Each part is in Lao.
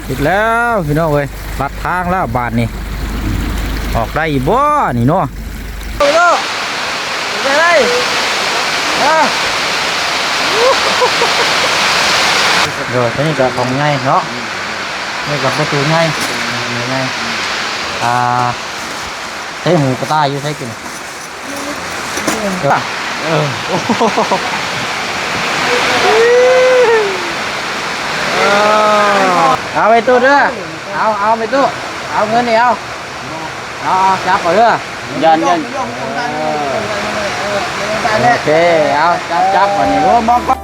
ອີກແລ້ວພີ່ນ້ອງເອີຍ, ລັດທາງແລ້ວບາດນີ້ ອອກໄດ້ອີກບໍ່ນີ້ເນາະ? ໄປເນາະ ໄປໄດ້ ອ່າ ໂດຍ ຕົວນີ້ກໍຂອງໃຫຍ່ເນາະ, ນີ້ກໍປະຕູໃຫຍ່ ໃຫຍ່ ອ່າ ໃຊ້ໝູກະຕ່າຍຢູ່ໃສກິນ? ເອີ ເອີ ເອົາໄປຕູ້ເດີ ເອົາ ເອົາໄປຕູ້ ເອົາເງິນນີ້ ເອົາ ເອົາ ເອົາ ຈັບເອົາເດີ ຢ້ານ ຢ້ານ ເອີ ໂອເຄ ເອົາ ຈັບ ຈັບ ບາດນີ້ ໂອ້ ມອງກ້ອງ.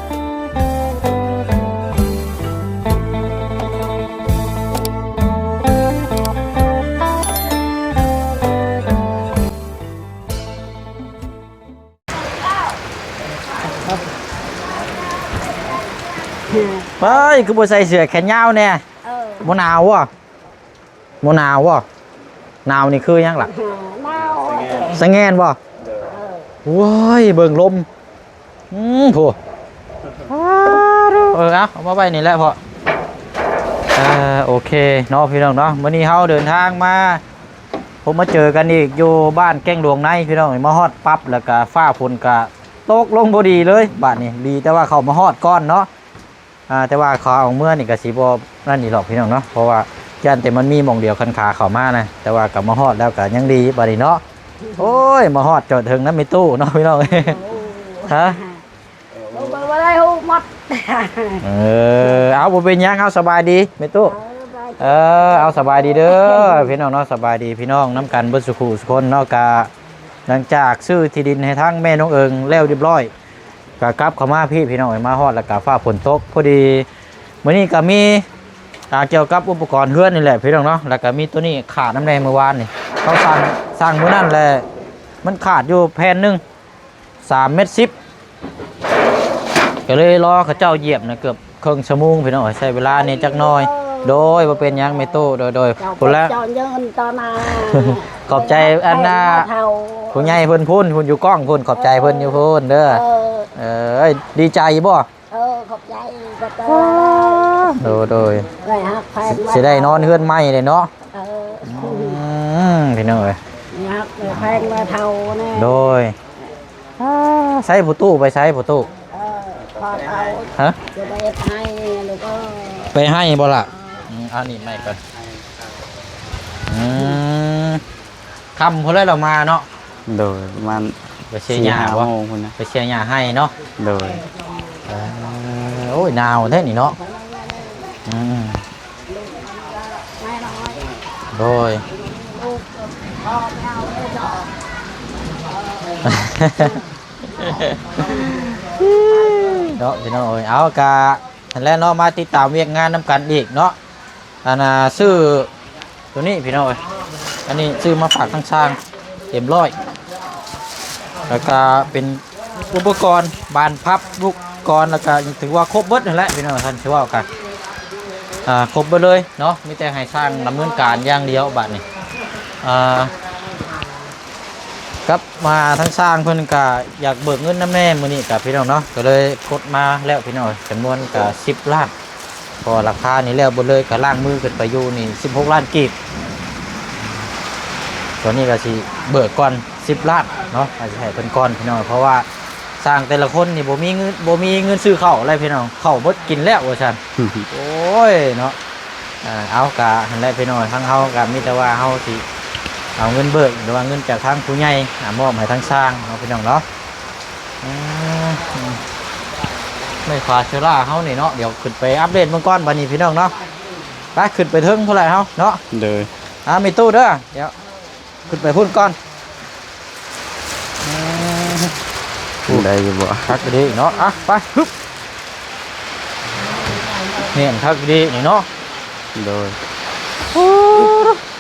ເຮີ້ຍ ຄືບໍ່ໃສ່ເສື້ອແຂນຍາວແດ່? ເອີ ບໍ່ໜາວບໍ່? ບໍ່ໜາວບໍ່? ໜາວນີ້ຄືຫຍັງລະ? ໜາວ ສະແງນບໍ່? ເອີ ໂອ້ຍ ເບິ່ງລົມ ອືມ ໂອ້ ເອີ ເອົາ ເອົາມາໄວ້ນີ້ແຫຼະພໍ່. ເອີ ໂອເຄເນາະ ພີ່ນ້ອງເນາະ, ມື້ນີ້ເຮົາເດີນທາງມາ ພົບມາເຈີກັນອີກຢູ່ບ້ານແກ້ງຫຼວງໃນ ພີ່ນ້ອງ. ມາຮອດປັບ ແລ້ວກະຟ້າຝົນກະຕົກລົງພໍດີເລີຍບາດນີ້, ດີແຕ່ວ່າເຂົ້າມາຮອດກ່ອນເນາະ. ອ່າ ແຕ່ວ່າເຂົາເອົາເມືອນີ້ກໍຊິບໍ່ນັ້ນອີກດອກ ພີ່ນ້ອງເນາະ, ເພາະວ່າຢ້ານແຕ່ມັນມີໝ່ອງດຽວຄັນຂາເຂົ້າມານະ, ແຕ່ວ່າກໍມາຮອດແລ້ວກໍຍັງດີບາດນີ້ເນາະ. ໂອ້ຍ ມາຮອດຈອດເຖິງນຳແມ່ຕູ້ເນາະ ພີ່ນ້ອງ. ຮະ? ເອີ ບໍ່ໄດ້ຮູ້ໝົດ. ເອີ ເອົາ ບໍ່ເປັນຫຍັງ, ເອົາ ສະບາຍດີແມ່ຕູ້. ເອີ ເອົາ ສະບາຍດີເດີ ພີ່ນ້ອງເນາະ, ສະບາຍດີພີ່ນ້ອງນຳກັນເບິດສູ່ຜູ້ສູ່ຄົນເນາະ. ກະຫຼັງຈາກຊື້ທີ່ດິນໃຫ້ທາງແມ່ນ້ອງເອີງແລ້ວຮຽບຮ້ອຍ ກະກັບເຂົ້າມາພີ້ ພີ່ນ້ອງເອີຍ, ມາຮອດແລ້ວກະຟ້າຝົນຕົກ ພໍດີມື້ນີ້ກະມີ ອ່າ ກ່ຽວກັບອຸປະກອນເຮືອນນີ້ແຫຼະ ພີ່ນ້ອງເນາະ, ແລ້ວກະມີໂຕນີ້ຂາດນຳແດ່ມື້ວານນີ້, ເຂົາສັ່ງ ສັ່ງມື້ນັ້ນແຫຼະ ມັນຂາດຢູ່ແຜ່ນໜຶ່ງ ສາມແມັດສິບ ກໍເລີຍລໍເຂົາເຈົ້າຢຽບນະ ເກືອບເຄິ່ງຊົ່ວໂມງ ພີ່ນ້ອງເອີຍ, ໃຊ້ເວລາແດ່ຈັກໜ້ອຍ. ໂດຍ ບໍ່ເປັນຫຍັງແມ່ຕູ້ ໂດຍ ໂດຍ ເຈົ້າ ພຸ້ນແຫຼະ ເຈົ້າເງິນຕໍ່ໜ້າ. ຂອບໃຈອັນນ່າ ຜູ້ໃຫຍ່ເພິ່ນພຸ້ນ ພຸ້ນຢູ່ກ້ອງພຸ້ນ, ຂອບໃຈເພິ່ນຢູ່ພຸ້ນເດີ. ເອີ ເອີຍ ດີໃຈບໍ່? ເອີ ຂອບໃຈ ຂອບໃຈ. ໂດຍ ໂດຍ ໄດ້ຮັກແພງ ຊິ ຊິໄດ້ນອນເຮືອນໃໝ່ເລີຍເນາະ. ເອີ ອືມ ພີ່ນ້ອງເອີຍ ຮັກແພງແມ່ເຖົ້າແນ່. ໂດຍ ອ່າ ໃຊ້ຜູ້ຕູ້ ໄປໃຊ້ຜູ້ຕູ້? ເອີ ຂໍເອົາ ຮະ? ຈະໄດ້ເຮັດໄຮ່ລູກເອີຍ. ໄປໄຮ່ບໍ່ລະ? ເອີ ອືມ ເອົານີ້ໃໝ່ກ່ອນ. ອືມ ຄ່ຳພຸ້ນແຫຼະລາວມາເນາະ. ໂດຍ ປະມານ ໄປເຊຍຫຍ້າ ສີ່ຫ້າ ບໍ່? ໂມງພຸ້ນນະ ໄປເຊຍຫຍ້າໄຮ່ເນາະ. ໂດຍ ເອີ ໂອ້ຍ ໜາວແທ້ນີ້ເນາະ. ອືມ ໂດຍ ເນາະ ພີ່ນ້ອງເອີຍ, ເອົາ ກະຫັ້ນແຫຼະເນາະ, ມາຕິດຕາມວຽກງານນຳກັນອີກເນາະ. ອັນນ່າ ຊື້ໂຕນີ້ພີ່ນ້ອງເອີຍ, ອັນນີ້ຊື້ມາຝາກທາງຊ່າງເອັມຮ້ອຍ ແລ້ວກະເປັນອຸປະກອນບານພັບລູກກອນ ແລ້ວກະຖືວ່າຄົບເບິດຫັ້ນແຫຼະພີ່ນ້ອງ, ຄັນຊິເວົ້າກະ ອ່າ ຄົບເບິດເລີຍເນາະ, ມີແຕ່ໃຫ້ຊ່າງດຳເນີນການຢ່າງດຽວບາດນີ້. ອ່າ ກັບມາທາງຊ່າງເພິ່ນກະຢາກເບີກເງິນນຳແດ່ມື້ນີ້ກະພີ່ນ້ອງເນາະ, ກະເລີຍກົດມາແລ້ວພີ່ນ້ອງເອີຍ, ຈຳນວນກະສິບລ້ານ. ເພາະວ່າລາຄານີ້ແລ້ວເບິດເລີຍ ກໍລ້າງມືຂຶ້ນໄປຢູ່ນີ້ສິບຫົກລ້ານກີບ. ຕອນນີ້ກໍຊິເບີກກ່ອນສິບລ້ານເນາະ, ອາດຊິໃຫ້ເພິ່ນກ່ອນພີ່ນ້ອງ, ເພາະວ່າຊ່າງແຕ່ລະຄົນນີ້ບໍ່ມີເງິນ ບໍ່ມີເງິນຊື້ເຂົ້າແລ້ວພີ່ນ້ອງ, ເຂົ້າເບິດກິນແລ້ວວ່າຊັ້ນ. ໂອ້ຍເນາະ, ເອົາ ກະຫັ້ນແຫຼະພີ່ນ້ອງ, ທາງເຮົາກະມີແຕ່ວ່າເຮົາຊິເອົາເງິນເບີກ ຫຼືວ່າເງິນຈາກທາງຜູ້ໃຫຍ່ ອາ ມອບໃຫ້ທາງຊ່າງເນາະ ພີ່ນ້ອງເນາະ. ອືມ ໄມ້ຂວາເຊລາເຮົານີ້ເນາະ, ດຽວຂຶ້ນໄປອັບເດດເບິ່ງກ່ອນບາດນີ້ພີ່ນ້ອງເນາະ. ໄປ ຂຶ້ນໄປເທິງພຸ້ນແຫຼະເຮົາເນາະ. ໂດຍ ອ່າ ມີຕູ້ເດີ, ດຽວຂຶ້ນໄປພຸ້ນກ່ອນ. ອືມ ຂຶ້ນໄດ້ຢູ່ບໍ່? ຄັກດີເນາະ, ອ່ະ ໄປ ຮຶບ ແໜ້ນຄັກດີນີ້ເນາະ. ໂດຍ ໂອ້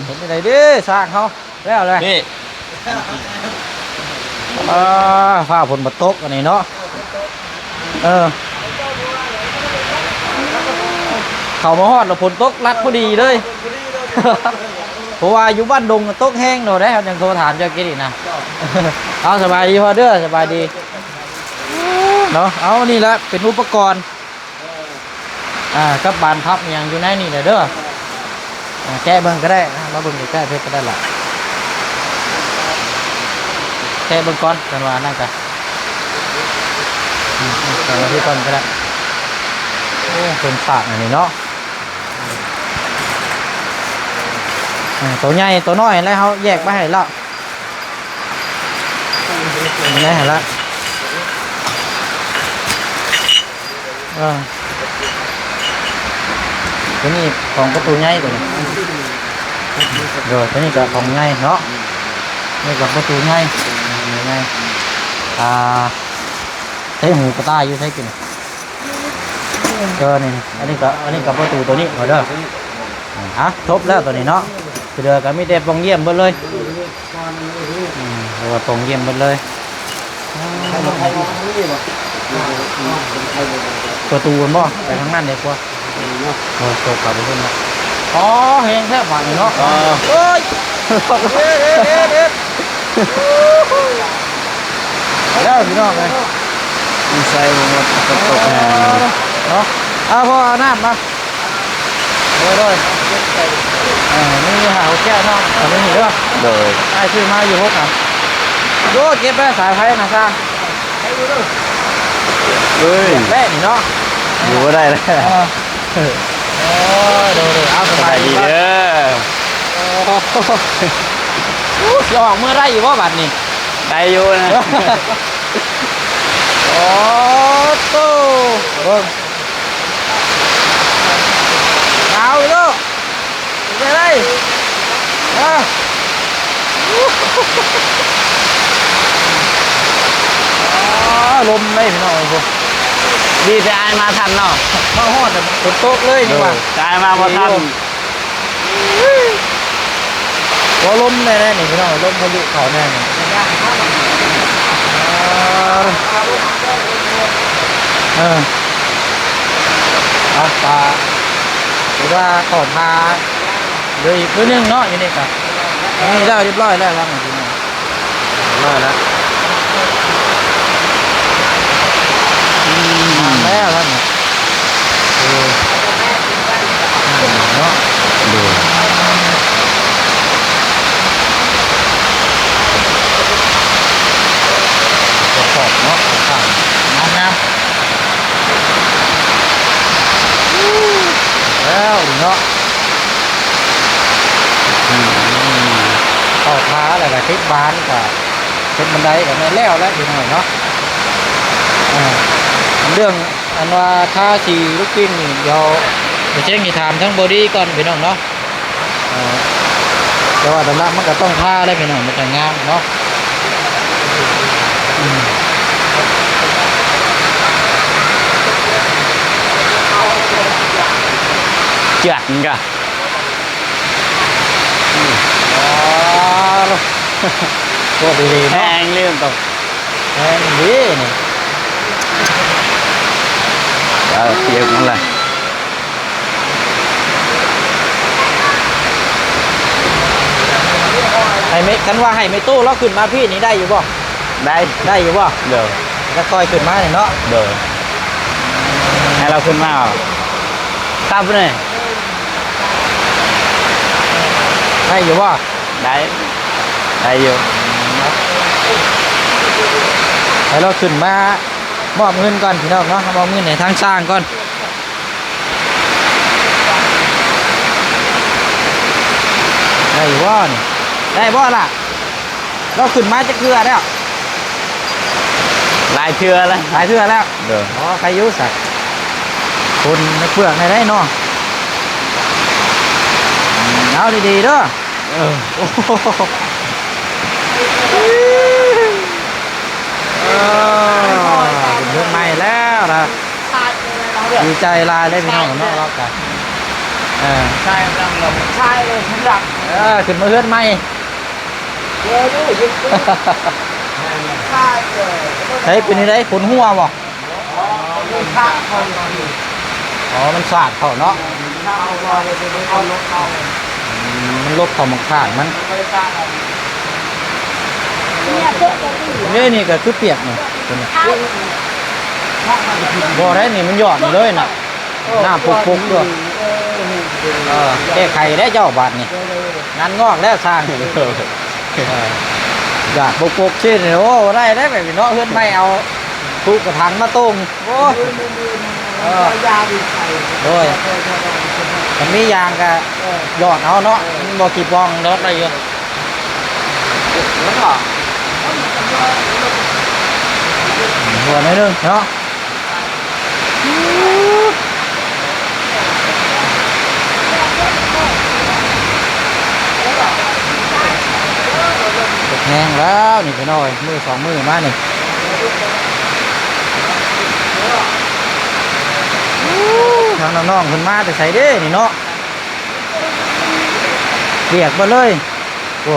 ເປັນຈັ່ງໃດເດ້ຊ່າງເຮົາ? ແລ້ວແຫຼະ ນີ້ ອ່າ ຟ້າຝົນມາຕົກອັນນີ້ເນາະ. ເອີ ເຂົ້າມາຮອດແລ້ວຝົນຕົກລັດພໍດີເລີຍ, ເພາະວ່າຢູ່ບ້ານດົງຕົກແຮງໂດດເດ້, ເຮົາຍັງໂທຖາມເຈົ້າກີ້ນີ້ນະ. ເອົາ ສະບາຍດີພໍ່ເດີ, ສະບາຍດີເນາະ. ເອົາ ນີ້ແຫຼະເປັນອຸປະກອນ ອ່າ ກັບບານພັບຫຍັງຢູ່ໃນນີ້ແຫຼະເດີ. ອ່າ ແກະເບິ່ງກໍໄດ້ນະ ມາເບິ່ງໃກ້ໆເພິ່ນກໍໄດ້ລະ ແກະເບິ່ງກ່ອນ ເພິ່ນວ່ານັ້ນກະ ອືມ ເອົາມາພີ້ກ່ອນກໍໄດ້. ໂອ້ ເພິ່ນຝາກອັນນີ້ເນາະ ເອີ ໂຕໃຫຍ່ໂຕນ້ອຍແລ້ວເຮົາແຍກໄວ້ໃຫ້ແລ້ວ ນີ້ໃຫ້ແລ້ວ. ເອີ ຕົວນີ້ຂອງປະຕູໃຫຍ່ຕົວນີ້ ໂດຍ ຕົວນີ້ກໍຂອງໃຫຍ່ເນາະ ນີ້ກໍປະຕູໃຫຍ່ ໃຫຍ່ ອ່າ ໃສ່ຫູກະຕ່າຢູ່ໃສກິນ ເອີ ນີ້ ອັນນີ້ກໍ ອັນນີ້ກໍປະຕູຕົວນີ້ເດີ ອ່າ ຈົບແລ້ວຕົວນີ້ເນາະ ທີ່ເຫຼືອກໍມີແຕ່ປ່ອງຢ້ຽມເບິດເລີຍ. ອືມ ເພາະວ່າປ່ອງຢ້ຽມເບິດເລີຍ ປະຕູມັນບໍ່ ໄປທາງນັ້ນດີກວ່າ ໂອ້ ໂຊກກັບໄປພຸ້ນເນາະ ອໍ ແຮງແທ້ບາດນີ້ເນາະ ເອີ ໂອ້ຍ ເດັດ ເດັດ ເດັດ ເດັດ ແລ້ວພີ່ນ້ອງເອີຍ ມີໄຊບໍ່ໝົດ ຝົນຕົກແຮງເນາະ ເອົາ ພໍ່ເອົານ້ຳມາ. ໂດຍ ໂດຍ ເອີ ມີຫ້າຫົກແກ້ວເນາະ ເອົາໄປນີ້ເດີ ໂດຍ ອ້າຍຊື້ມາຢູ່ຫົກອັນ ໂອ້ ເກັບໄວ້ສາຍໄຟນະຊາ ເອີຍ ແລ້ວນີ້ເນາະ ຢູ່ບໍ່ໄດ້ແລ້ວ ເອີ ໂອ້ຍ ໂດຍ ໂດຍ ເອົາ ສະບາຍດີ ສະບາຍດີເດີ ໂອ້ ຊິອອກເມືອໄດ້ຢູ່ບໍ່ບັດນີ້ ໄດ້ຢູ່ນະ ໂອ້ໂຕ ເບິ່ງ ໜາວຢູ່ເນາະ ເປັນຈັ່ງໃດ ເອີ ອໍ ລົມເດ້ພີ່ນ້ອງເອີຍ ດີແຕ່ອ້າຍມາທັນເນາະ ມາຮອດແລ້ວຝົນຕົກເລີຍນີ້ວ່າ ໂດຍ ແຕ່ອ້າຍມາບໍ່ທັນ ໂອ້ ລົມແນ່ໆນີ້ພີ່ນ້ອງ ລົມພາຍຸເຂົ້າແນ່ນີ້ ເອີ ເອົາ ກະຖືວ່າເຂົ້າທ່າເລີຍອີກມື້ໜຶ່ງເນາະ ຢູ່ນີ້ກະ ນີ້ແລ້ວ ຮຽບຮ້ອຍແລ້ວ ທາງນີ້ພີ່ນ້ອງ ຮຽບຮ້ອຍແລ້ວ ອືມ ງາມແລ້ວທາງນີ້. ເອີ ເນາະ ໂດຍ ປະກອບເນາະ ຂ້າງໆ ງາມໆ ແລ້ວເນາະ ອືມ ເຂົ້າທ່າແລ້ວກະຕິດບານກະ ເຮັດບັນໄດກໍແມ່ນແລ້ວແຫຼະພີ່ນ້ອງເນາະ ອ່າ ເລື່ອງອັນວ່າທາສີລູກປິ່ນນີ້ ດຽວບໍ່ເສັງຊິຖາມທາງບໍດີກ່ອນພີ່ນ້ອງເນາະ ເອີ ແຕ່ວ່າດຳໆມັນກໍຕ້ອງທາແຫຼະພີ່ນ້ອງ ມັນຈະງາມເນາະ ອືມ ເຈື່ອນກໍ ອືມ ອໍ ໂຄດດີໆເນາະ ແຮງເລີຍຕົກ ແຮງດີນີ້ ເອົາ ເປີດມັນລະ ໃຫ້ແມ່ ຄັນວ່າໃຫ້ແມ່ຕູ້ລາວຂຶ້ນມາພີ້ນີ້ໄດ້ຢູ່ບໍ່? ໄດ້ ໄດ້ຢູ່ບໍ່? ໂດຍ ລາວຄ່ອຍຂຶ້ນມານີ້ເນາະ ໂດຍ ໃຫ້ລາວຂຶ້ນມາ ຄັບເລີຍ ໄດ້ຢູ່ບໍ່? ໄດ້ ໄດ້ຢູ່ ໃຫ້ລາວຂຶ້ນມາມອບເງິນກ່ອນພີ່ນ້ອງເນາະ ມອບເງິນໃຫ້ທາງຊ່າງກ່ອນ ໄດ້ຢູ່ບໍ່ນີ້? ໄດ້ບໍ່ລະ? ລາວຂຶ້ນມາຈັກເທື່ອແລ້ວ? ຫຼາຍເທື່ອແລ້ວ ຫຼາຍເທື່ອແລ້ວ ໂດຍ ອໍ ໃຄຢູ່ຊະ ຄົນເປືອກໃນໃດເນາະ ເອົາດີໆເດີ ເອີ ໂອ້ໂຫ ເອີ ເປັນເຮືອນໃໝ່ແລ້ວນະ ດີໃຈຫຼາຍເລີຍພີ່ນ້ອງເນາະ ເຮົາກະ ເອີ ເອີ ຂຶ້ນມາເຮືອນໃໝ່ ໃສ ເປັນຈັ່ງໃດ ຝົນຮົ່ວບໍ່? ອໍ ມັນສາດເຂົ້າເນາະ ອືມ ມັນຫຼົບເຂົ້າໝາກຖານມັນ ນີ້ ນີ້ກໍຄືປຽກນີ້ ບໍ່ໄດ້ນີ້ ມັນຢອດນີ້ເລີຍນະ ນ້ຳປຸກໆຢູ່ ເອີ ແກ້ໄຂແລ້ວເຈົ້າບາດນີ້ ງານງອກແລ້ວຊ່າງ ເອີ ຢາກປົກໆຊີ້ ໂອ້ ບໍ່ໄດ້ແລ້ວແບບນີ້ເນາະ ເຮືອນໃໝ່ເອົາພູກະຖັງມາໂຕ່ງ ໂອ້ຍ ເອີ ໂດຍ ຄັນມີຢາງກະຫຍອດເອົາເນາະ ມັນບໍ່ຂີ້ປ່ອງດອກ ໄດ້ຢູ່ ຫົວໜ້ອຍໜຶ່ງເນາະ. ຕົກແຮງແລ້ວນີ້ພີ່ນ້ອງເອີຍ ມື້ສອງມື້ມານີ້ ທາງນ້ອງໆເພິ່ນມາແຕ່ໃສເດ້ນີ້ເນາະ ປຽກເບິດເລີຍ ໂອ້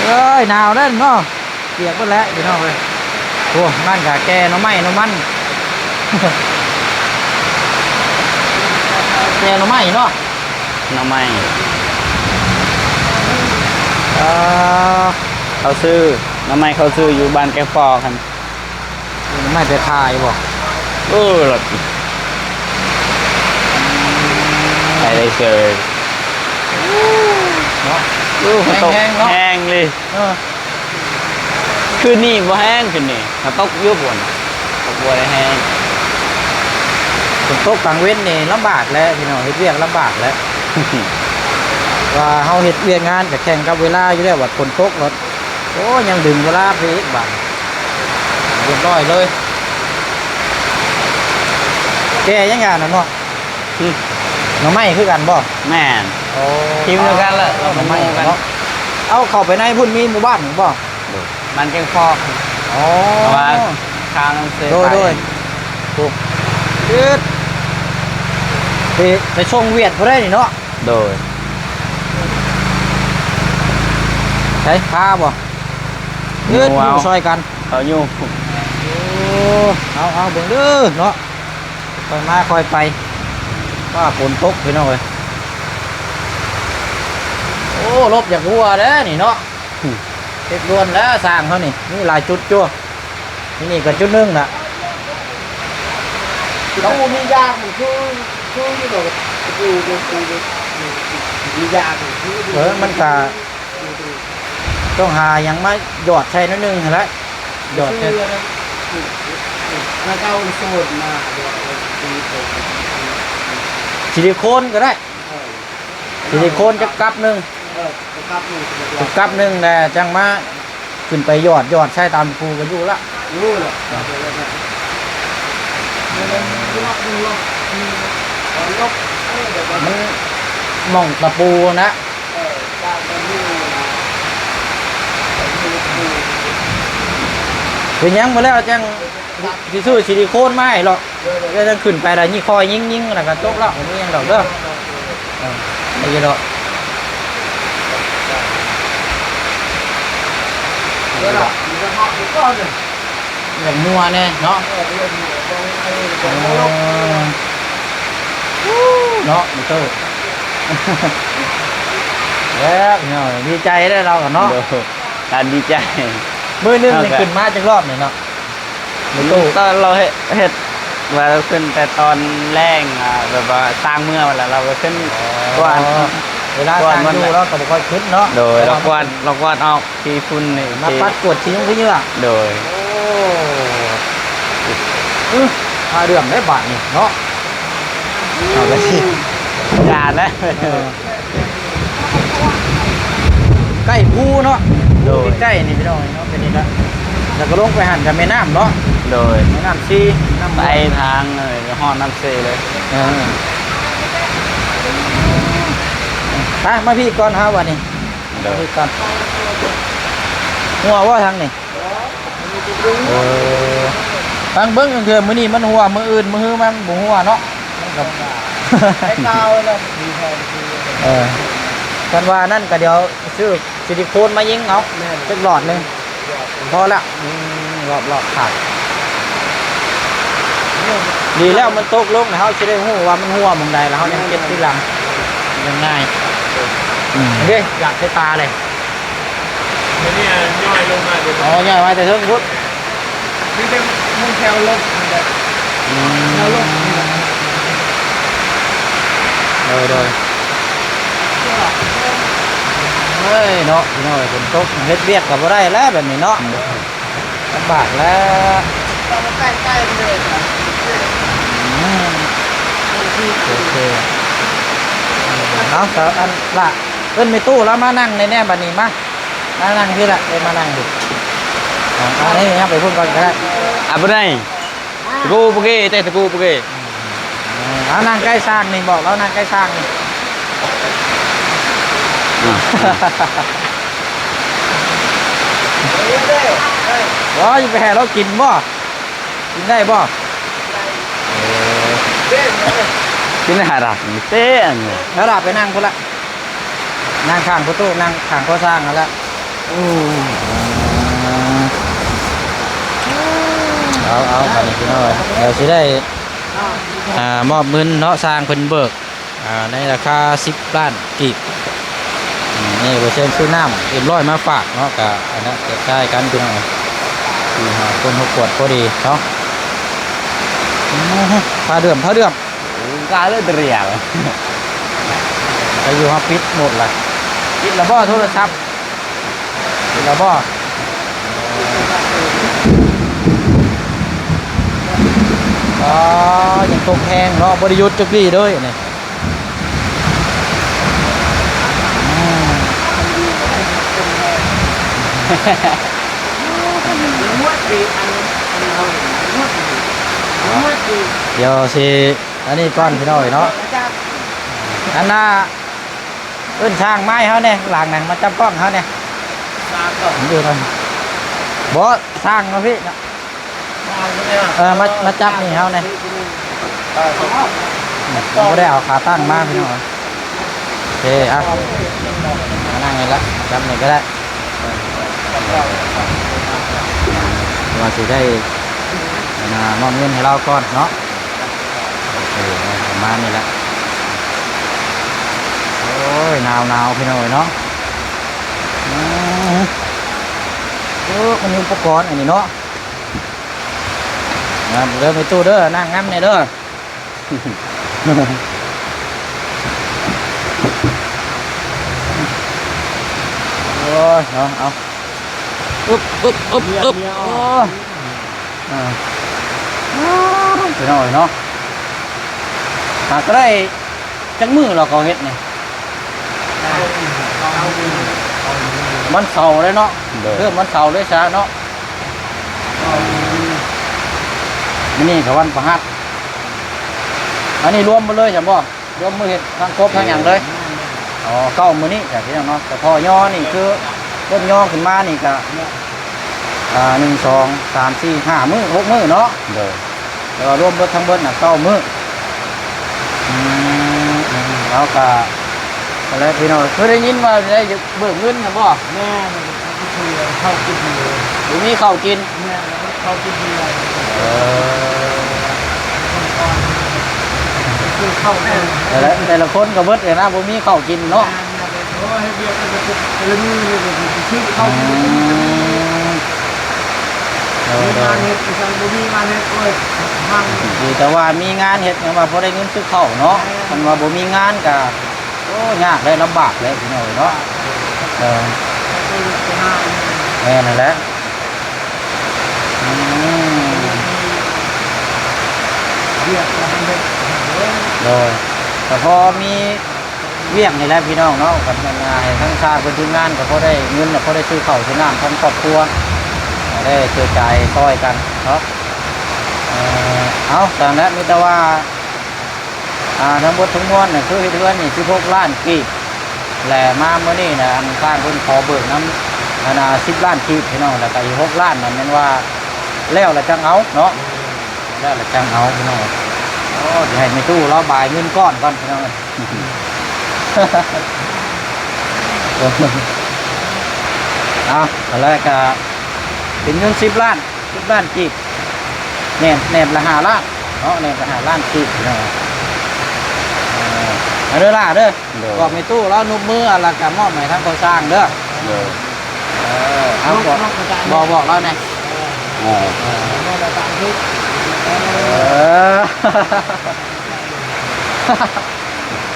ເອີຍ ໜາວເດ້ເນາະ. ປຽກເບິດແລ້ວພີ່ນ້ອງເອີຍ ໂອ້ ນັ້ນກະແກ່ໜໍ່ໄມ້ໜໍ່ມັນ ແກ່ໜໍ່ໄມ້ເນາະ ໜໍ່ໄມ້ ເອີ ເຂົາຊື້ໜໍ່ໄມ້ ເຂົາຊື້ຢູ່ບ້ານແກ້ງຟອກຫັ້ນ ໜໍ່ໄມ້ໄປຂາຍບໍ່ ເອີ ລະ ໄປໄດ້ເຊີຍ ເນາະ ເອີ ມັນຕົກແຮງເນາະ ແຮງເລີຍ ເອີ ຄືນນີ້ບໍ່ແຮງ ຄືນນີ້ຫາຕົກຢູ່ພຸ້ນ ຕົກບໍ່ໄດ້ແຮງ ຝົນຕົກກາງເວັນນີ້ລຳບາກແຫຼະພີ່ນ້ອງ ເຮັດວຽກລຳບາກແຫຼະ ວ່າເຮົາເຮັດວຽກງານກະແຂ່ງກັບເວລາຢູ່ແລ້ວ ບັດຝົນຕົກລະ ໂອ້ ຍັງດຶງເວລາໄປອີກບາດ ຮຽບຮ້ອຍເລີຍ ແກ່ຍັງຫຍັງນັ້ນເນາະ ອືມ ໜໍ່ໄມ້ຄືກັນບໍ່? ແມ່ນ ໂອ້ ທີມດຽວກັນແຫຼະ ໜໍ່ໄມ້ເນາະ ເອົາເຂົ້າໄປໃນພຸ້ນມີໝູ່ບ້ານບໍ່? ໂດຍ ບ້ານແກ້ງຟອກ ອໍ ເພາະວ່າຂ້າມນ້ຳເຊ ໂດຍ ໄປ ໂດຍ ໂອ້ ເອີດ ໄປ ໄປສົ່ງຫວຽດພຸ້ນໄດ໋ນີ້ເນາະ ໂດຍ ໃສພາບໍ່? ເອີດ ຢູ່ ຢູ່ຊ່ອຍກັນ ເຂົາຢູ່ ໂອ້ ເອົາ ເອົາ ເບິ່ງເດີເນາະ ຄ່ອຍມາຄ່ອຍໄປ ຟ້າຝົນຕົກພີ່ນ້ອງເອີຍ ໂອ້ ລົບຢາກຮົ່ວແລ້ວນີ້ເນາະ ອືມ ເຮັດດ່ວນແລ້ວຊ່າງເຮົານີ້ ມີຫຼາຍຈຸດຢູ່ ນີ້ກະຈຸດໜຶ່ງລະ ລະ ມີຢາງ ຄື ຄືຢູ່ດອກ ຢູ່ ຢູ່ ຢູ່ ມີຢາງ ຄື ເອີ ມັນກະ ຕ້ອງຫາຫຍັງມາຫຍອດໃສ່ໜ້ອຍໜຶ່ງຫັ້ນແຫຼະ ຫຍອດໃສ່ ແລ້ວກໍເອົາໂຊນມາ ຊິລິໂຄນກໍໄດ້ ເອີ ຊິລິໂຄນຈັກກັບໜຶ່ງ ເອີ ກັບໜຶ່ງ ກັບໜຶ່ງແລ້ວຈັ່ງມາ ຂຶ້ນໄປຫຍອດ ຫຍອດໃສ່ຕາມພູກໍຢູ່ລະ ຢູ່ລະ ມັນ ໝ່ອງຕະປູນະ ເປັນຫຍັງບໍ່ແລ້ວຈັ່ງຊິຊື້ຊິລິໂຄນມາໃຫ້ລອກ ແລ້ວຈັ່ງຂຶ້ນໄປລະຍິງ ຄ່ອຍຍິງໆ ລະກະຈົບລະ ບໍ່ມີຫຍັງດອກເດີ ເອີ ໄດ້ຢູ່ດອກ ເອີ ຢາກຮົ່ວແດ່ເນາະ ເອີ ເນາະ ມີໂຕ ແລ້ວເນາະ ດີໃຈແລ້ວລາວກະເນາະ ໂດຍ ກະດີໃຈ ມື້ໜຶ່ງນີ້ຂຶ້ນມາຈັກຮອບນີ້ເນາະ ມີໂຕ ຕອນລາວເຮັດ ເຮັດວ່າຂຶ້ນແຕ່ຕອນແລງ ອ່າ ແບບວ່າຊ່າງເມືອແລ້ວ ລາວກະຂຶ້ນ ອໍ ກ່ອນ ເວລາຊ່າງຢູ່ລາວກະບໍ່ຄ່ອຍຂຶ້ນເນາະ ໂດຍ ລາວກວາດ ລາວກວາດອອກ ຂີ້ຝຸ່ນນີ້ ມາປັດກວດຂີ້ຍຸງຂີ້ເຫຍື້ອ ໂດຍ ໂອ້ ອື ຜ້າເລື່ອງໄດ້ບາດນີ້ເນາະ ເອົາໄປ ຢ່າແຫຼະ ເອີ ໃກ້ພູເນາະ ໂດຍ ໃກ້ໆ ນີ້ພີ່ນ້ອງເນາະ ເປັນນີ້ນະ ແລ້ວກໍລົງໄປຫັ້ນກໍແມ່ນ້ຳເນາະ ໂດຍ ແມ່ນ້ຳຊີ ນ້ຳ ໄປທາງ ເອີ ຮອດນ້ຳເຊເລີຍ ເອີ ໄປ ມາພີ້ກ່ອນເຮົາບາດນີ້ ໂດຍ ມາພີ້ກ່ອນ ຮົ່ວບໍ່ທາງນີ້? ເອີ ຟັງເບິ່ງ ເທື່ອມື້ນີ້ມັນຮົ່ວ ມື້ອື່ນມື້ຮືມາມັນບໍ່ຮົ່ວເນາະ ມັນກໍ ໄດ້ຂ່າວແລ້ວ ເອີ ຄັນວ່ານັ້ນກໍດຽວຊື້ຊິລິໂຄນມາຍິງເອົາ ແມ່ນ ຈັກຫຼອດໜຶ່ງ ພໍລະ ອືມ ລອບໆ ຂາດ ດີແລ້ວມັນຕົກລົງ ເຮົາຊິໄດ້ຮູ້ວ່າມັນຮົ່ວໝ່ອງໃດ ແລ້ວເຮົາຍັງເກັບທີຫຼັງ ມັນງ່າຍ ອືມ ເດ້ ຢາກໃສ່ຕາເລີຍ. ໂຕນີ້ຍ່ອຍລົງມາເດ້ ອໍ ຍ່ອຍມາແຕ່ເທິງພຸ້ນ ມີແຕ່ມຸງແຖວລົດ ອືມ ແຖວລົດ. ໂດຍ ໂດຍ ເອີຍເນາະ ພີ່ນ້ອງເອີຍ ຝົນຕົກ ເຮັດວຽກກໍບໍ່ໄດ້ແລ້ວແບບນີ້ເນາະ ລຳບາກແລ້ວ ອືມ ໂອເຄ ເອົາ ສາ ອັນ ລະ ເອີ້ນແມ່ຕູ້ລາວມານັ່ງໃນແດ່ບັດນີ້ ມາ ມານັ່ງພີ້ລະ ເອີ້ນມານັ່ງພີ້ ອ່າ ອັນນີ້ຍັງໄປພຸ້ນກ່ອນກໍໄດ້ ອາ ບໍ່ໄດ້ Teguh pergi, teh Teguh pergi. ເອີ ເອົານັ່ງໃກ້ຊ່າງນີ້ ບອກລາວນັ່ງໃກ້ຊ່າງນີ້ ອ່າ ບໍ່ ຊິໄປໃຫ້ລາວກິນບໍ່? ກິນໄດ້ບໍ່? ເອີ ກິນໃຫ້ຫາດາບນີ້ເຕະອັນນີ້ ຫາດາບໄປນັ່ງພຸ້ນລະ ນັ່ງຂ້າງພໍ່ຕູ້ ນັ່ງຂ້າງພໍ່ຊ່າງຫັ້ນລະ ອືມ ເອົາ ເອົາ ບັດນີ້ພີ່ນ້ອງເອີຍ ດຽວຊິໄດ້ ອ່າ ມອບເງິນເນາະ ຊ່າງເພິ່ນເບີກ ອ່າ ໃນລາຄາສິບລ້ານກີບ ອືມ ນີ້ບໍ່ເຊີນຊື້ນ້ຳເອັມຮ້ອຍມາຝາກເນາະ ກະອັນນັ້ນແຈກຈ່າຍກັນພີ່ນ້ອງເອີຍ ສີ່ຫ້າຄົນ ຫົກຂວດພໍດີເນາະ ອືມ ຜ້າເດືອມ ຜ້າເດືອມ ກາເລີດຣຽວ ໄປຢູ່ ເຮົາປິດໝົດລະ ປິດລະບໍ່ໂທລະສັບ ລະບໍ່ ອໍ ຍັງຕົກແຮງເນາະ ບໍ່ໄດ້ຢຸດຈັກດີ້ເລີຍນີ້ ດຽວຊິ ອັນນີ້ກ່ອນພີ່ນ້ອງເອີຍເນາະ ອັນນ່າ ເອີ້ນຊ່າງມາໃຫ້ເຮົາແດ່ ຫຼັງນັ້ນມາຈັບກ້ອງເຮົາແດ່ ຊ່າງກໍຢູ່ນຳ ບໍ່ ຊ່າງມາພີ້ເນາະ ເອີ ມາ ມາຈັບນີ້ເຮົາແດ່ ບໍ່ໄດ້ເອົາຂາຕັ້ງມາພີ່ນ້ອງ ໂອເຄ ອ່ະ ມານັ່ງນີ້ລະ ຈັບນີ້ກໍໄດ້ ວ່າຊິໄດ້ ອັນນ່າ ມອບເງິນໃຫ້ລາວກ່ອນເນາະ ໂອເຄ ປະມານນີ້ແຫຼະ ໂອ້ຍ ໜາວໆ ພີ່ນ້ອງເອີຍເນາະ ອືມ ໂອ້ ມັນມີອຸປະກອນອັນນີ້ເນາະ ງາມເດີແມ່ຕູ້ເດີ ນັ່ງນຳແດ່ເດີ ໂອ້ຍ ເນາະ ເອົາ ອຶບ ອຶບ ອຶບ ອຶບ ໂອ້ຍ ອ່າ ພີ່ນ້ອງເອີຍເນາະ ຫາກໍໄດ້ ຈັກມື້ລາວກໍເຮັດນີ້ ວັນເສົາເລີຍເນາະ ໂດຍ ເລີ່ມວັນເສົາເລີຍຊະເນາະ ມື້ນີ້ກໍວັນພະຫັດ ອັນນີ້ລວມເບິດເລີຍຊັ້ນບໍ່? ລວມມື້ເຮັດທັງກົບທັງຫຍັງເລີຍ ອໍ ເກົ້າມື້ນີ້ຈ້ະພີ່ນ້ອງເນາະ ສະເພາະຍໍນີ້ຄື ເລີ່ມຍໍຂຶ້ນມານີ້ກະ ອ່າ ໜຶ່ງ ສອງ ສາມ ສີ່ ຫ້າ ມື້ ຫົກມື້ເນາະ ໂດຍ ແຕ່ວ່າລວມເບິດທັງເບິດນະເກົ້າມື້ ອືມ ເຮົາກະ ຫັ້ນແຫຼະພີ່ນ້ອງ ຄືໄດ້ຍິນວ່າໄດ້ເບີກເງິນນະບໍ່? ແມ່ນ ເຂົ້າກິນ ບໍ່ມີເຂົ້າກິນ ແມ່ນ ເຂົ້າກິນ ເອີ ແຕ່ລະ ແຕ່ລະຄົນກໍເບິດແລ້ວນະ ບໍ່ມີເຂົ້າກິນເນາະ ແມ່ນ ແມ່ນ ໂອ້ຍ ເຮັດວຽກກໍຄືແຕ່ລະມື້ນີ້ກໍຄືຊື້ເຂົ້າກິນ ອືມ ໂດຍ ໂດຍ ມີງານເຮັດ ບໍ່ມີງານເຮັດ ໂອ້ຍ ມັນ ດີແຕ່ວ່າມີງານເຮັດ ຍັງວ່າພໍໄດ້ເງິນຊື້ເຂົ້າເນາະ ແມ່ນ ຄັນວ່າບໍ່ມີງານກໍ ໂອ້ ຍາກເດ້ ລຳບາກເດ້ພີ່ນ້ອງເອີຍເນາະ ເອີ ແມ່ນຫັ້ນແຫຼະ ອືມ ໂດຍ ສະເພາະມີວຽກນີ້ແຫຼະພີ່ນ້ອງເນາະ ກັນເປັນໃຫ້ທັງຊາດເພິ່ນທີມງານກໍພໍໄດ້ເງິນ ພໍໄດ້ຊື້ເຂົ້າຊື້ນ້ຳທັງຄອບຄົວ ໄດ້ເຈີຈາຍຊ່ອຍກັນເນາະ ເອີ ເອົາ ຊັ້ນແຫຼະ ມີແຕ່ວ່າ ອ່າ ທັງໝົດທັງມວນນະ ຄືເຮັດເຮືອນນີ້ສິບຫົກລ້ານກີບ ແລະ ມາມື້ນີ້ນະ ອັນ ທາງເພິ່ນຂໍເບີກນຳ ອັນນ່າ ສິບລ້ານກີບພີ່ນ້ອງ ແລ້ວກະອີກຫົກລ້ານນັ້ນແມ່ນວ່າແລ້ວລະຈັ່ງເອົາເນາະ ແລ້ວລະຈັ່ງເອົາພີ່ນ້ອງ ໂອ້ ຊິໃຫ້ແມ່ຕູ້ລາວບາຍເງິນກ້ອນກ່ອນພີ່ນ້ອງ ເອົາ ແລ້ວກະເປັນເງິນສິບລ້ານ ສິບລ້ານກີບ ແໜບ ແໜບລະຫ້າລ້ານເນາະ ແໜບລະຫ້າລ້ານກີບພີ່ນ້ອງ ເອີ ເອົາເດີຫຼ້າເດີ ໂດຍ ບອກແມ່ຕູ້ລາວນຸບມື ແລ້ວກະມອບໃຫ້ທາງພໍ່ຊ່າງເດີ ໂດຍ ເອີ ເອົາ ບອກ ບອກ ບອກລາວແດ່ ເອີ ເອີ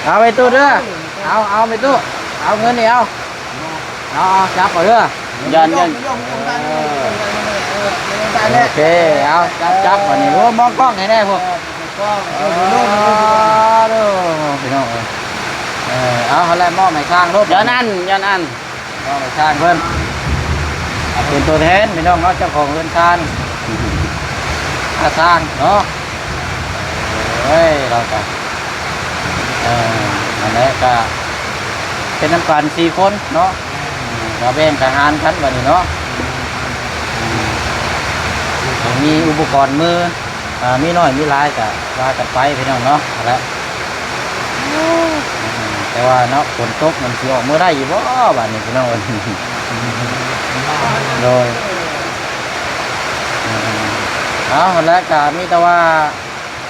ເອີ. ເອົາໄປຕູ້ເດີ ເອົາ ເອົາໄປຕູ້ ເອົາເງິນນີ້ ເອົາ ເອົາ ເອົາ ຈັບເອົາເດີ ຢ້ານ ຢ້ານ ເອີ ໂອເຄ ເອົາ ຈັບ ຈັບ ບາດນີ້ ໂອ້ ມອງກ້ອງໃຫ້ແດ່ພວກ ເອີ ໂອ້ ພີ່ນ້ອງເອີຍ ເອີ ເອົາ ຫັ້ນແຫຼະ ມອບໃຫ້ຊ່າງໂລດ ຍ້ອນອັນ ຍ້ອນອັນ ມອບໃຫ້ຊ່າງເພິ່ນ ເປັນຕົວແທນພີ່ນ້ອງເນາະ ເຈົ້າຂອງເຮືອນຊານ ອາຊ່າງເນາະ ໂອ້ຍ ລາວກະ ເອີ ນັ້ນແຫຼະ ກະເປັນນຳກັນສີ່ຄົນເນາະ ກະແບ່ງກະຫານກັນບາດນີ້ເນາະ ໃຫ້ມີອຸປະກອນມື ອ່າ ມີໜ້ອຍມີຫຼາຍກະວ່າກັນໄປພີ່ນ້ອງເນາະ ຫັ້ນແຫຼະ ແຕ່ວ່າເນາະ ຝົນຕົກມັນຊິອອກມືໄດ້ຢູ່ບໍ່ບາດນີ້ພີ່ນ້ອງເອີຍ ໂດຍ ເອົາ ຫັ້ນແຫຼະ ກະມີແຕ່ວ່າ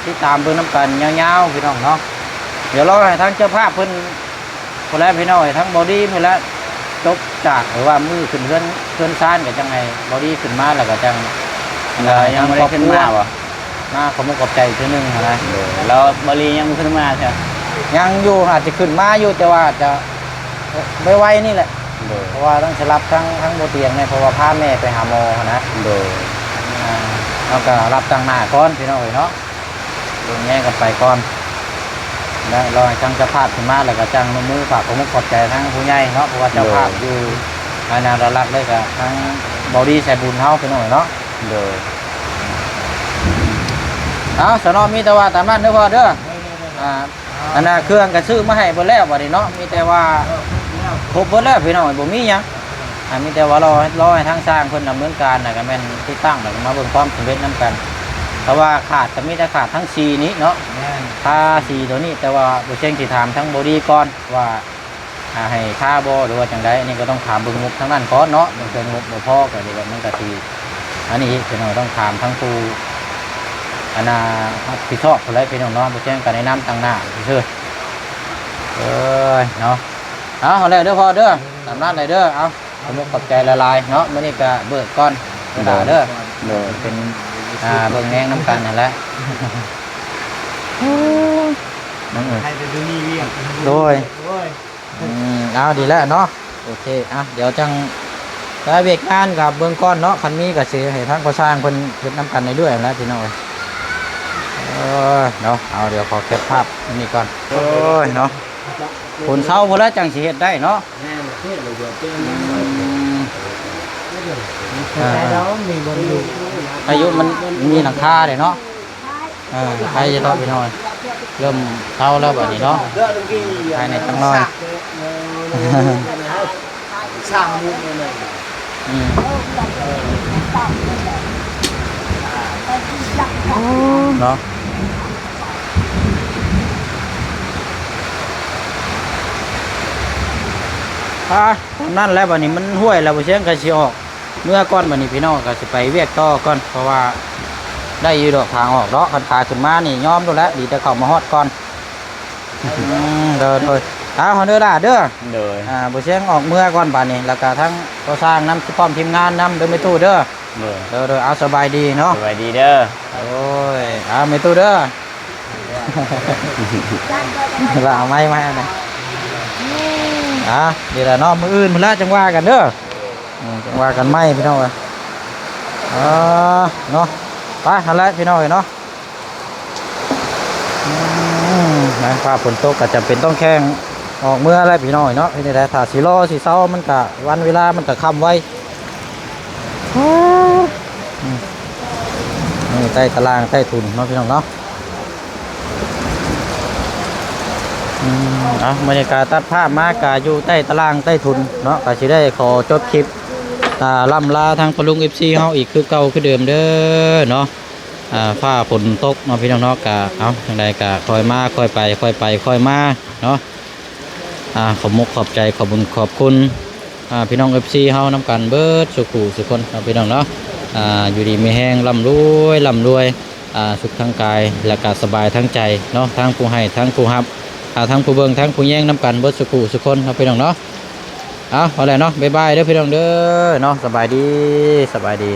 ຕິດຕາມເບິ່ງນຳກັນຍາວໆ ພີ່ນ້ອງເນາະ ດຽວລໍໃຫ້ທາງເຈົ້າພາບເພິ່ນ ພຸ້ນແຫຼະພີ່ນ້ອງເອີຍ ທັງເບົາດີພຸ້ນແຫຼະ ຈົບຈາກ ຫຼືວ່າມື້ຂຶ້ນເຮືອນ ເຮືອນຊານ ກໍຈັ່ງໃຫ້ເບົາດີຂຶ້ນມາ ແລ້ວກໍຈັ່ງ ເອີ ຍັງບໍ່ໄດ້ຂຶ້ນມາບໍ່? ມາຂອບມຸກຂອບໃຈເທື່ອໜຶ່ງຫັ້ນນະ ໂດຍ ແລ້ວເບົາດີຍັງບໍ່ຂຶ້ນມາເທື່ອ? ຍັງຢູ່ ອາດຈະຂຶ້ນມາຢູ່ ແຕ່ວ່າອາດຈະໄວໆນີ້ແຫຼະ ໂດຍ ເພາະວ່າຕ້ອງໄປຮັບທາງ ທາງບໍ່ຕຽງແດ່ ເພາະວ່າພາແມ່ໄປຫາໝໍຫັ້ນນະ ໂດຍ ອ່າ ເຮົາກໍຮັບຕາງໜ້າກ່ອນ ພີ່ນ້ອງເອີຍເນາະ. ເບິ່ງແຍງກັນໄປກ່ອນ ແລະ ລໍໃຫ້ທາງເຈົ້າພາບຂຶ້ນມາ ແລ້ວກໍຈັ່ງລົງມືຝາກຂອບມຸກຂອບໃຈທາງຜູ້ໃຫຍ່ເນາະ ເພາະວ່າເຈົ້າພາບ ໂດຍ ຢູ່ ອັນນັ້ນຫຼັກໆເລີຍກໍທາງເບົາດີສາຍບຸນເຮົາ ພີ່ນ້ອງເນາະ ໂດຍ ເອົາ ສະເນາະ ມີແຕ່ວ່າຕາມນັ້ນເດີພໍ່ເດີ ອ່າ ອັນນ່າ ເຄື່ອງກໍຊື້ມາໃຫ້ເບິດແລ້ວບັດນີ້ເນາະ ມີແຕ່ວ່າ ເອີ ຄົບເບິດແລ້ວພີ່ນ້ອງ ບໍ່ມີຫຍັງ ອ່າ ມີແຕ່ວ່າລໍ ລໍໃຫ້ທາງຊ່າງເພິ່ນດຳເນີນການ ແລ້ວກໍແມ່ນຕິດຕັ້ງ ແລ້ວກໍມາເບິ່ງຄວາມສຳເລັດນຳກັນ ເພາະວ່າຂາດກໍມີແຕ່ຂາດທັງສີນີ້ເນາະ ແມ່ນ ທາສີຕົວນີ້ ແຕ່ວ່າບໍ່ເຊັງຊິຖາມທາງບໍດີກ່ອນວ່າ ອ່າ ໃຫ້ທາບໍ່ ຫຼືວ່າຈັ່ງໃດ ອັນນີ້ກໍຕ້ອງຖາມເບິ່ງງົບທາງນັ້ນກ່ອນເນາະ ບາງເທື່ອງົບບໍ່ພໍ ກໍເດ ມັນກໍຊິ ອັນນີ້ອີກ ເພິ່ນກໍຕ້ອງຖາມທາງຜູ້ ອັນນ່າ ຮັບຜິດຊອບພຸ້ນແຫຼະພີ່ນ້ອງເນາະ ບໍ່ເຊັ່ນກໍແນະນຳຕາງໜ້າຊື່ໆ ເອີຍເນາະ ເອົາ ເອົາແລ້ວເດີພໍ່ເດີ ຕາມນັ້ນເລີຍເດີ ເອົາ ຂອບຄຸນຂອບໃຈຫຼາຍໆເນາະ ມື້ນີ້ກໍເບີກກ່ອນ ໂດຍ ເດີ ໂດຍ ເປັນ ອ່າ ເບິ່ງແຍງນຳກັນຫັ້ນແຫຼະ ໃຫ້ແຕ່ມີວຽກ ໂດຍ ໂອ້ຍ ອືມ ເອົາ ດີແລ້ວເນາະ ໂອເຄ ອ່ະ ດຽວຈັ່ງ ແຕ່ວຽກງານກໍເບິ່ງກ່ອນເນາະ ຄັນມີກໍຊິໃຫ້ທາງກໍ່ສ້າງເພິ່ນເຮັດນຳກັນເລື້ອຍໆຫັ້ນແຫຼະພີ່ນ້ອງເອີຍ ເອີ ເນາະ ເອົາ ດຽວຂໍເກັບພາບອັນນີ້ກ່ອນ ໂອ້ຍ ເນາະ ຝົນເຊົາພຸ້ນແລ້ວຈັ່ງຊິເຮັດໄດ້ເນາະ ແມ່ນ ເຮັດເລີຍ ດຽວເປັນ ອືມ ອ່າ ໃຊ້ແລ້ວມີບ່ອນຢູ່ ອາຍຸມັນມີຫຼັງຄາເດ້ເນາະ ເອີ ໃກ້ຈະເນາະພີ່ນ້ອງ ເລີ່ມເຊົາແລ້ວບັດນີ້ເນາະ ພາຍໃນຈັກໜ່ອຍ ອືມ ເນາະ ອ່າ ຕາມນັ້ນແຫຼະ ບັດນີ້ມັນຫ້ວຍແລ້ວ ບໍ່ຊຽງກໍຊິອອກ ເມືອກ່ອນ ບັດນີ້ພີ່ນ້ອງກໍຊິໄປວຽກຕໍ່ກ່ອນ ເພາະວ່າໄດ້ຢູ່ດອກທາງອອກເນາະ ຄັນຂາຂຶ້ນມານີ້ຍອມໂລດແຫຼະ ດີແຕ່ເຂົ້າມາຮອດກ່ອນ ອືມ ໂດຍ ໂດຍ ເອົາ ເຮົາເດີຫຼ້າເດີ ໂດຍ ອ່າ ບໍ່ຊຽງອອກເມືອກ່ອນ ບາດນີ້ ແລ້ວກໍທັງກໍ່ສ້າງນຳ ພ້ອມທີມງານນຳເດີ ແມ່ຕູ້ເດີ ໂດຍ ໂດຍ ໂດຍ ເອົາ ສະບາຍດີເນາະ ສະບາຍດີເດີ ໂອ້ຍ ເອົາ ແມ່ຕູ້ເດີ ລະເອົາໄມ້ມາໃຫ້ນະ ອ່າ ນີ້ແຫຼະເນາະ ມື້ອື່ນພຸ້ນລະຈັ່ງວ່າກັນເດີ ອືມ ຈັ່ງວ່າກັນໃໝ່ພີ່ນ້ອງເອີຍ ອ່າ ເນາະ ໄປຫັ້ນແຫຼະພີ່ນ້ອງເອີຍເນາະ ອືມ ນະ ຟ້າຝົນຕົກກໍຈຳເປັນຕ້ອງແຂ່ງອອກເມືອແຫຼະພີ່ນ້ອງເອີຍເນາະ ເຮັດແນວໃດ ຖ້າຊິລໍຊິເຊົາ ມັນກະ ວັນເວລາມັນກະຄ່ຳໄວ ອືມ ນີ້ໃຕ້ຕະລ່າງໃຕ້ທຸນເນາະ ພີ່ນ້ອງເນາະ. ອືມ ເອົາ ບັນຍາກາດຕັດພາບມາກະຢູ່ໃຕ້ຕະລ່າງໃຕ້ທຸນເນາະ ກະຊິໄດ້ຂໍຈົບຄລິບ ອ່າ ລ່ຳລາທາງພໍ່ລຸງ ເອັຟຊີ ເຮົາອີກຄືເກົ່າຄືເດີມເດີເນາະ ອ່າ ຟ້າຝົນຕົກເນາະ ພີ່ນ້ອງເນາະ ກະ ເອົາ ຈັ່ງໃດກະຄ່ອຍມາຄ່ອຍໄປ ຄ່ອຍໄປຄ່ອຍມາເນາະ ອ່າ ຂອບມຸກຂອບໃຈ ຂອບບຸນຂອບຄຸນ ອ່າ ພີ່ນ້ອງ ເອັຟຊີ ເຮົານຳກັນເບິດສູ່ຜູ້ສູ່ຄົນເນາະ ພີ່ນ້ອງເນາະ ອ່າ ຢູ່ດີມີແຮງ ລ່ຳລວຍ ລ່ຳລວຍ ອ່າ ສຸກທາງກາຍ ແລະກະສະບາຍທາງໃຈເນາະ ທັງຜູ້ໃຫ້ ທັງຜູ້ຮັບ ອ່າ ທັງຜູ້ເບິ່ງ ທັງຜູ້ແຍງນຳກັນເບິດສູ່ຜູ້ສູ່ຄົນເນາະ ພີ່ນ້ອງເນາະ ເອົາ ເອົາແຫຼະເນາະ ບາຍບາຍເດີ ພີ່ນ້ອງເດີເນາະ ສະບາຍດີ ສະບາຍດີ.